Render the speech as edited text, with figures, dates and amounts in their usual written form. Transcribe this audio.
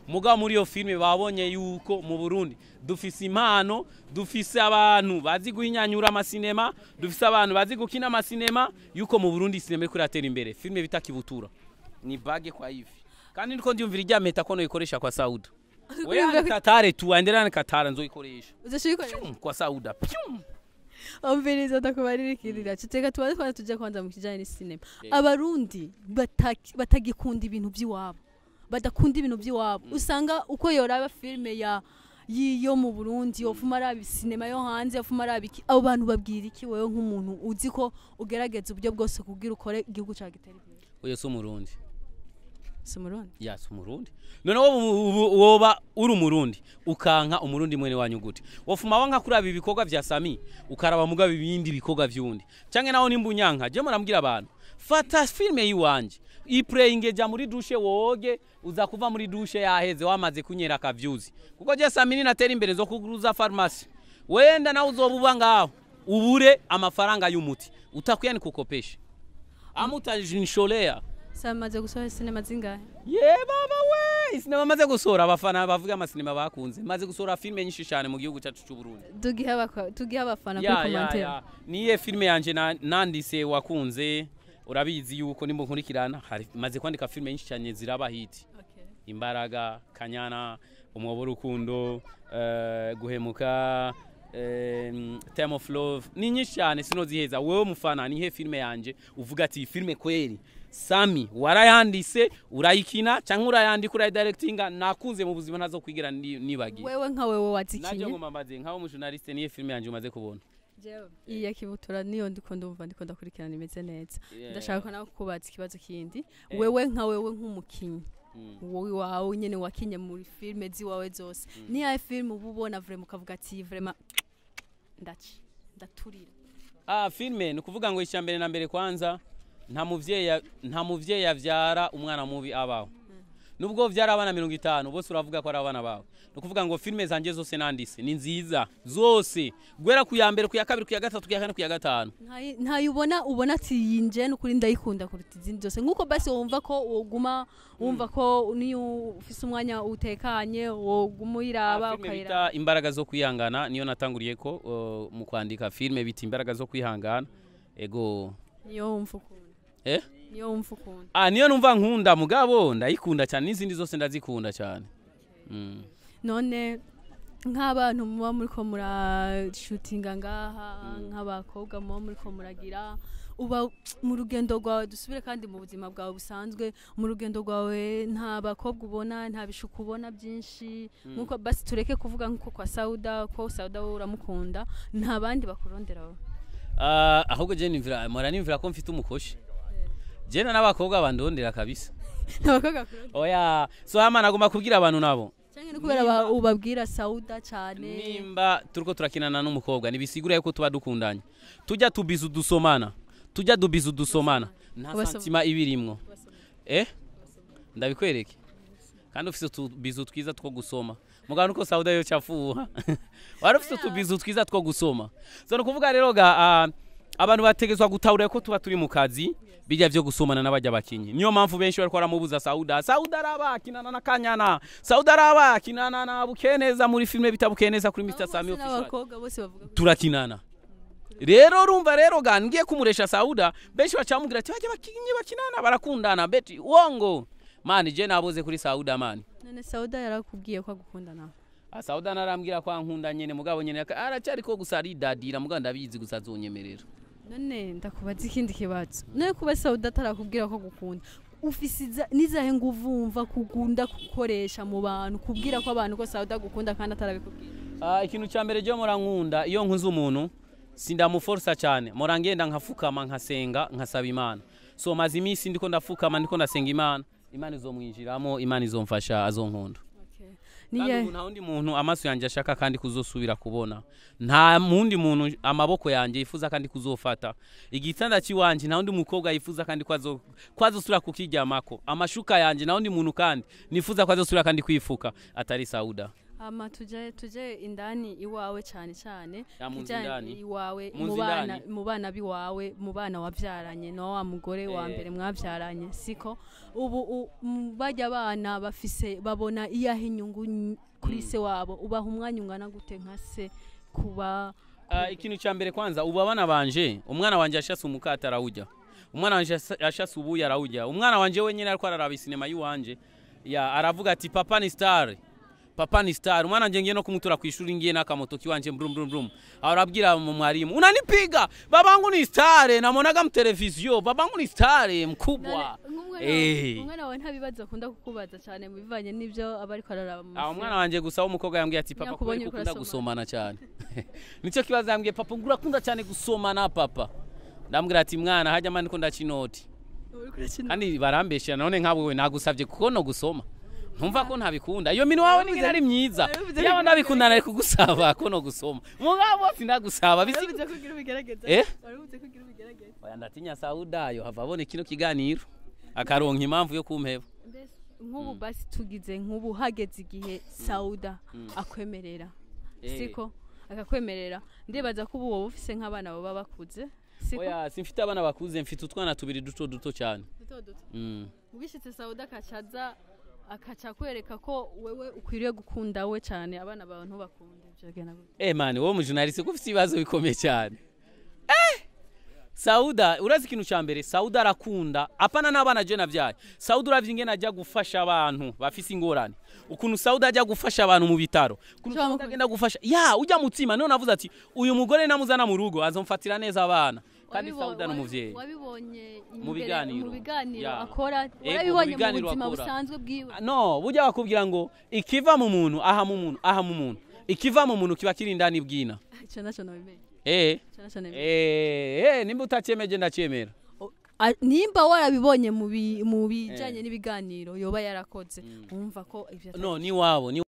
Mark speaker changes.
Speaker 1: Mugabo muri iyo filime babonye yuko mu Burundi dufise impano, dufise abantu bazi guhinyanyura amasinema, dufise abantu bazi gukina amasinema, yuko mu Burundi sinema iriko iratera imbere. Filime bita Kibutura ni bage kwa hivi, kandi ndiko ndiyumvira ijya meta ko noyikoresha kwa Sauda. Wewe Katare tu aendelea na Katara, nzoyikoresha.
Speaker 2: Uzashobora.
Speaker 1: Pyum, kwa Sauda, pyum.
Speaker 2: Umviriza, ndakubarira ikindi. Tuteka tubaze kwanza, tujya kwanza mu kijanye n'isinema.
Speaker 1: Eh.
Speaker 2: Abarundi batagikunda ibintu by'iwabo, badakunda ibintu by'iwabo, usanga uko yoraba filime ya yiyo mu Burundi, yofuma araba sinema yo hanze, yofuma araba iki. Abo bantu babwira iki wewe nk'umuntu uzi ko ugerageza uburyo bwose kugira ukore igihugu cyawe gitere imbere?
Speaker 1: Oyo si Umurundi.
Speaker 2: Si Umurundi?
Speaker 1: Ya, si Umurundi. None wowe woba uri Umurundi ukanka Umurundi mwene wanyu gute? Wofuma wanka kuraba ibikorwa vya Sami, ukaraba mugabo ibindi bikorwa vyundi. Canke naho nimba unyanka, je murambwira abantu, fata filme yiwanje iplayinge, ja muri douche woge, uza kuva muri douche yaheze, wamaze kunyera akavyuzi, kuko je Sami ninatera imbere zo kuguruza pharmacy, wenda nawe uzoba uba ngaho ubure amafaranga y'umuti utakuya ni kukopesha ama utajinsholea.
Speaker 2: Samaze gusohora sinema zingahe?
Speaker 1: Ye baba we, sinema maze gusohora, abafana bavuga amasinema bakunze. Maze gusohora filme nyinshi cyane mu gihugu cyacu cy'u Burundi.
Speaker 2: Tugihe abafana kuri
Speaker 1: Ya, ya.
Speaker 2: commentaire.
Speaker 1: Ya, niye filme yanje nandise wakunze? Urabizi yuko nimba nkurikirana, hari maze kwandika filme nyinshi cyane ziraba hit. Imbaraga, Kanyana, Umwobo Rukundo, Guhemuka, Time of Love, ni nyinshi cyane sinoziheza. Wewe mufana, nihe filme yanje uvuga ati iyi filme kweri Sami warayandise urayikina, cyangwa urayandika urayidirectinga, nakunze mu buzima ntazo kwigira nibagiye?
Speaker 2: Wewe nka wewe
Speaker 1: Naje
Speaker 2: wazikinye.
Speaker 1: Ngoma mbaze nkaho umujournaliste, nihe filme yanje umaze kubona?
Speaker 2: Iyi ya Kibutura niyo ndiko ndumva, ndiko ndakurikirana, imeze neza. Ndashaka nawe kukubaza ikibazo kindi. Wewe nka wewe nk'umukinyi, wowe wawe nyene wakinye muri filme ziwawe zose, niyahe filme uba ubona vraiment ukavuga ati vraiment ndaci ndaturira?
Speaker 1: Ah, filme ni ukuvuga ngo icya mbere na mbere kwanza, nta muvyeyi avyara umwana mubi abaho. Nubwo vyara abana 50 bose, uravuga ko ari abana bawe. Ni ukuvuga ngo filme zanje zose nandise ni nziza zose, guhera ku ya mbere, ku ya kabiri, ku ya gatatu, ku ya kane, ku ya gatanu.
Speaker 2: Ntayo ubona ati iyi nje n'ukuri ndayikunda kuruta izindi zose, nk'uko basi wumva ko woguma wumva ko niyo ufise umwanya utekanye woguma uyiraba?
Speaker 1: Ah, filme
Speaker 2: Ukayiraba.
Speaker 1: bita Imbaraga zo Kwihangana niyo natanguriye ko mu kwandika filme bita Imbaraga zo Kwihangana, ego.
Speaker 2: Niyo wumva ukunda?
Speaker 1: Eh?
Speaker 2: Niyo wumva ukunda?
Speaker 1: Ah, niyo numva nkunda, mugabo ndayikunda cyane, n'izindi zose ndazikunda cyane.
Speaker 2: None nk'abantu muba muriko murashutinga ngaha, nk'abakobwa muba muriko muragira, uba mu rugendo rwawe, dusubire kandi mu buzima bwawe busanzwe, mu rugendo rwawe nta bakobwa ubona, nta bishuko ubona byinshi, nkuko basi tureke kuvuga nkuko kwa Sauda, ko Sauda wowe uramukunda, nta bandi bakurondera wowe?
Speaker 1: Ah, ahubwo je nimvira, mpora nimvira ko mfite umukoshi jena n'abakobwa bandondera kabisa.
Speaker 2: Nta bakobwa bakurondera?
Speaker 1: Oya, so hama nagomba kubwira abantu nabo.
Speaker 2: Canke ni kubera ubabwira Sauda cane?
Speaker 1: Nimba turiko turakinana n'umukobwa, nibisigura yuko tuba dukundanye. Tujya tubizu dusomana, tujya dubizu dusomana, nta sentiment ibirimwo. Eh, ndabikwereke kandi ufise utubizu twiza two gusoma, mugabo nuko Sauda yo chafuha, wari ufise utubizu twiza two gusoma. So nukuvuga rero ga abantu bategezwa gutahura ko tuba turi mu kazi, bijya vyo gusomana n'abajya bakinyi. Niyo mpamvu benshi bariko baramubuza Sauda. Sauda araba akinana na Kanyana, Sauda araba akinana na Bukeneza muri filme bita Bukeneza kuri Mr Sami
Speaker 2: Abo bose
Speaker 1: Official.
Speaker 2: N'abakobwa bose bavuga ko
Speaker 1: Turakinana rero, urumva rero ga ngiye kumuresha Sauda, benshi bacamubwira ati bajya bakinyi bakinana barakundana. Beti wongo mani, je naboze kuri Sauda mani.
Speaker 2: None Sauda yarakubwiye ko agukunda nawe?
Speaker 1: Ah, Sauda narambwira ko ankunda nyene, mugabo nyene aracyari ko gusa aridadira, mugabo ndabizi gusa azonyemerera.
Speaker 2: None ndakubaza ikindi kibazo: none kuba Sauda atarakubwira ko agukunda, ufise nizahe nguvu wumva kugunda gukoresha mu bantu kubwira ko abantu ko Sauda agukunda kandi atarabikubwira?
Speaker 1: Ah, ikintu cya mbere, je murankunda, iyo nkunze umuntu sindamuforsa cyane, murangenda nkafukama, nkasenga, nkasaba Imana. So maze iminsi ndiko ndafukama, ndiko ndasenga Imana, Imana izomwinjiramo, Imana izomfasha azonkunda. Kandi
Speaker 2: Niye
Speaker 1: ubu nta wundi muntu amaso yanjye ashaka kandi kuzosubira kubona, nta wundi muntu amaboko yanjye yifuza kandi kuzofata. Igitanda cy'iwanje nta wundi mukobwa yifuza kandi ko azosubira kukiryamako. Amashuka yanjye nta wundi muntu kandi nifuza ko azosubira kandi kwifuka atari Sauda.
Speaker 2: Hama tuje indani iwawe cyane cyane.
Speaker 1: Ya, mu nzu
Speaker 2: Kijanye
Speaker 1: indani.
Speaker 2: iwawe,
Speaker 1: Mu nzu
Speaker 2: mu bana,
Speaker 1: indani.
Speaker 2: mu bana biwawe, mu bana wavyaranye no wa mugore wa mbere mwavyaranye, siko? Ubu bajya abana bafise, babona iyahe inyungu kuri se wabo? Ubaha umwanya ungana gute nka se kuba?
Speaker 1: Ikintu cya mbere kwanza, ubu abana banje, umwana wanje yashase umukate arawujya, umwana wanje yashase ubuyi arawujya, umwana wanje wenyine ariko araraba isinema y'iwanje ya aravuga ati: "Papa ni star, papa ni star." Umwana wanje ngiye no kumutura ku ishuri, ngiye n'akamoto kiwanje, brum brum brum, arabwira mu mwarimu: "Unanipiga, babangu ni star, namonaga mu televiziyo, babangu ni star mkubwa."
Speaker 2: Umwana wawe nta bibazo akunda kukubaza cyane mu bivanye n'ibyo aba ariko araraba mu
Speaker 1: Ah,
Speaker 2: mafilm?
Speaker 1: Umwana wanje gusa w'umukobwa yambwiye ati: "Papa,
Speaker 2: Yakubonye
Speaker 1: kubera ko ukunda
Speaker 2: urasomana.
Speaker 1: gusomana cyane." Nicyo kibazo yambwiye: "Papa, ngo urakunda cyane gusomana, papa." Ndambwira ati: "Mwana, hajya mani ko ndaca inoti."
Speaker 2: Uriko urakina.
Speaker 1: Kandi barambeshya. None nka wewe nagusabye kuko no gusoma ntumva ko ntabikunda, iyo minwa wawe nigera ari myiza.
Speaker 2: Warabivuze.
Speaker 1: Yaba ndabikunda nari kugusaba ko no gusoma, mugabo sindagusaba bisi.
Speaker 2: Warabivuze kugira ubigerageze.
Speaker 1: Eh?
Speaker 2: Warabivuze kugira ubigerageze.
Speaker 1: Oya, ndatinya Saudayo hava abone kino kiganiro akaronka impamvu yo kumpeba.
Speaker 2: Mbese nk'ubu basi tugize nk'ubu hageze igihe Sauda akwemerera, siko? Akakwemerera, ndibaza ko ubu wowe ufise nk'abana baba bakuze, siko?
Speaker 1: Oya, simfite abana bakuze, mfite utwana tubiri duto duto cyane.
Speaker 2: Duto duto. Ubishitse Sauda akacaza akaca kwereka ko wewe ukwiriye gukunda we cyane, abana bawe ntubakunde, byogenda gute?
Speaker 1: Eh man, wowe mujournaliste ko ufite ibibazo bikomeye cyane. Sauda, urazi ikintu cya mbere, Sauda arakunda apana n'abana je navyaye. Sauda uravye ingene ajya gufasha abantu bafise ingorane, ukuntu Sauda ajya gufasha abantu mu bitaro, ukuntu
Speaker 2: Cyo
Speaker 1: Sauda agenda gufasha ya ujya mutima. None navuze ati uyu mugore namuzana mu rugo azomfatira neza abana, kandi Sauda ni umuvyeyi.
Speaker 2: Wabibonye
Speaker 1: Mu biganiro.
Speaker 2: Mu biganiro akora.
Speaker 1: Ego, mu
Speaker 2: Warabibonye mu
Speaker 1: biganiro
Speaker 2: buzima
Speaker 1: akora.
Speaker 2: busanzwe bwiwe?
Speaker 1: No, burya bakubwira ngo ikiva mu muntu aha mu muntu aha mu muntu, ikiva mu muntu kiba kiri indani bwina.
Speaker 2: Ico naco nabimenye. Ico naco nabimenye.
Speaker 1: Nimba utacyemeje ndacyemera.
Speaker 2: Nimba warabibonye mu bijanye n'ibiganiro yoba yarakoze, wumva ko ivyo
Speaker 1: No, ni wabo ni